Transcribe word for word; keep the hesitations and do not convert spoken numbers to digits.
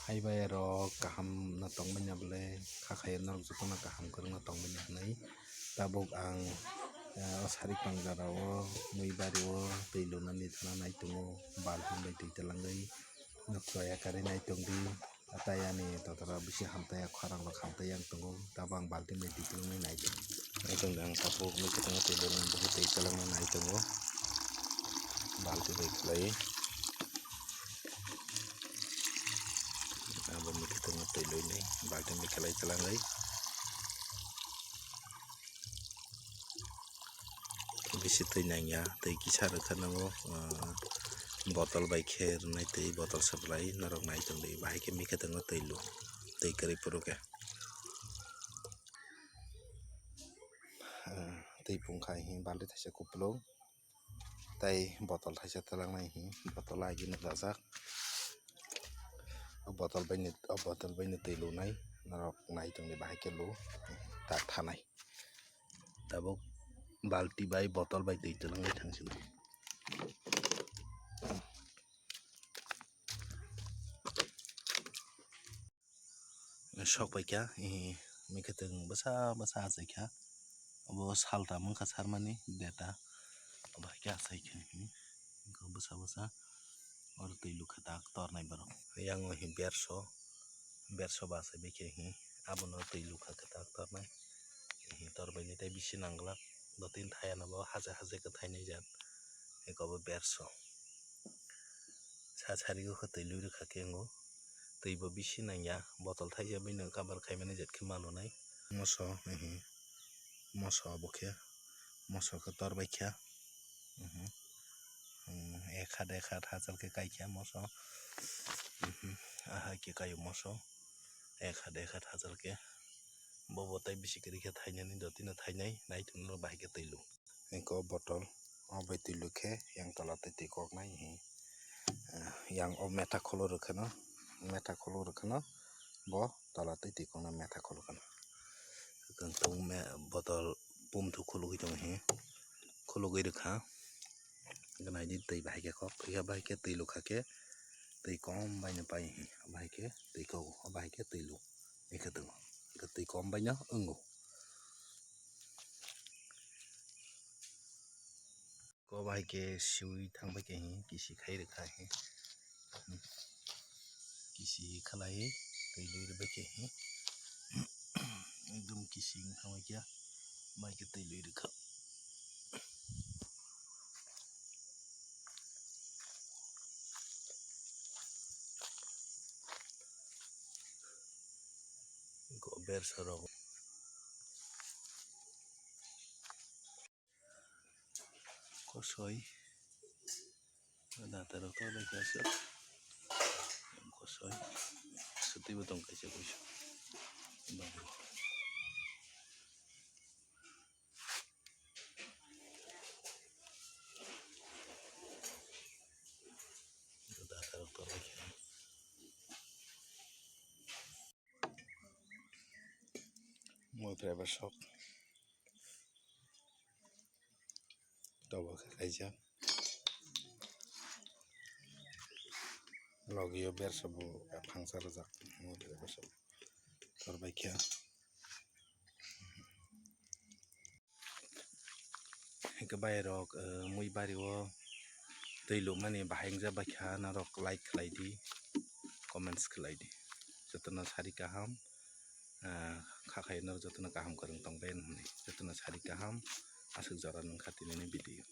Hai bai rok kaham no tongmani bole, kha khai norok jotono kaham kwrwngno tongmani hinwi tabuk ang, eh, o sari pangjara o mui bari o twi lunani thana nai tongo, balti bai twi twlangwi nukchaya karwi nai tongdi. Atai ani totora bisi hamtaya, khorang rok hamtaya wng tongo. Tabuk ang balti bai twi twlangwi nai tongo. Nai tongdi ang tabuk mui kwthwngno twi lunani bwkhe twi twlangwi nai tongo, balti bai khwlaiwi. Abo mui kwthwngno twi luinai balti bai khwlai twlangwi. Bisi twi nangya, twi kisa rwkha nango, ah, botol bai khe rwnai twi, botol supply norok nai tongdi, bahai khe mikha tongo twi lu, twi kwrwi phuru khe. Ah, twi pungkha hi balti thaisa kupulung, tei botol thaisa twlangnai hi, botol agi nukjajak. O botol bai ni, o botol bai ni twi lunai, norok nai tongdi bahai khe lu, ta thanai. Tabuk balti bai botol bai twi twlangwi thangsinai. Sok paikha, eh, mikhe twng bwsa bwsa achaikha. Obo salta wngkha sarmani deta. Obo hai khe achaikha, hmm, bwsa bwsa. Oro twi lukha tak tornai borok. Yang o hi berso, berso bachai bai khe hi abono twi lukha kwtak tornai. Hi torbai ni tei bisi nang glak, dotini thaya no bo haje haje khe thainai jat. Eko bo berso. Sa sari o khe twi lui rwkha khe wngo. Twi bo bisi nang ya, botol thaisa bai no cover khai mani jat khe ma lunai. Moso, hi. Moso obo khe, moso khe tor bai kha. Mhm. Hmm, ek hat, ek hat hachal khe kai kha moso. Mhm. Ahai khe kai o moso. Ek hat, ek hat hachal khe. Bobo tei bisi kwrwi khe thainani dotino thainai, nai tongno bahai khe twi lu. Eko botol, o bai twi lu khe yang tola tei twi kok nai hi. Ah, yang o metha kholo rwkhano, metha kholo rwkhano, bo tola tei twi kokno metha kholo khano. Tongthung me-, botol pumthu khulugwi tongo hi, khulugwi rwkha. Naidi twi bahai khe kok, phiya bahai khe twi lukha khe twi kom bai no pai hi, bahai khe twi kogo, bahai khe twi lu, eke tongo, twi kom bai no wngo. Ko bahai khe siwi thang bai khe hi kisi khai rwkha hi. Kisi khalai twi lui rwbai khe hi. Ekdom kisi wng thang bai khe bai khe twi lui rwkha. Go bersa rok. Kosoi. Data rok to bai kaisa. Kosoi. Suti bo tong kaisa kuisa. Babu. Data rok to bai kaisa. Mo driver sok. Tobo khe kaijak. Logi o bersa bo phangsa rwjak. Mo driver sok. Tor bai khe. Hingke bai rok, eh, mui bari o twi lukmani bahai wngja bai kha, norok like khlai di, comments khlai di. Jotono sari kaham, eh, kha khai norok jotono kaham kwrwng tong bai hwnwi. Jotono sari kaham, aswk jora nung kha tini ni video.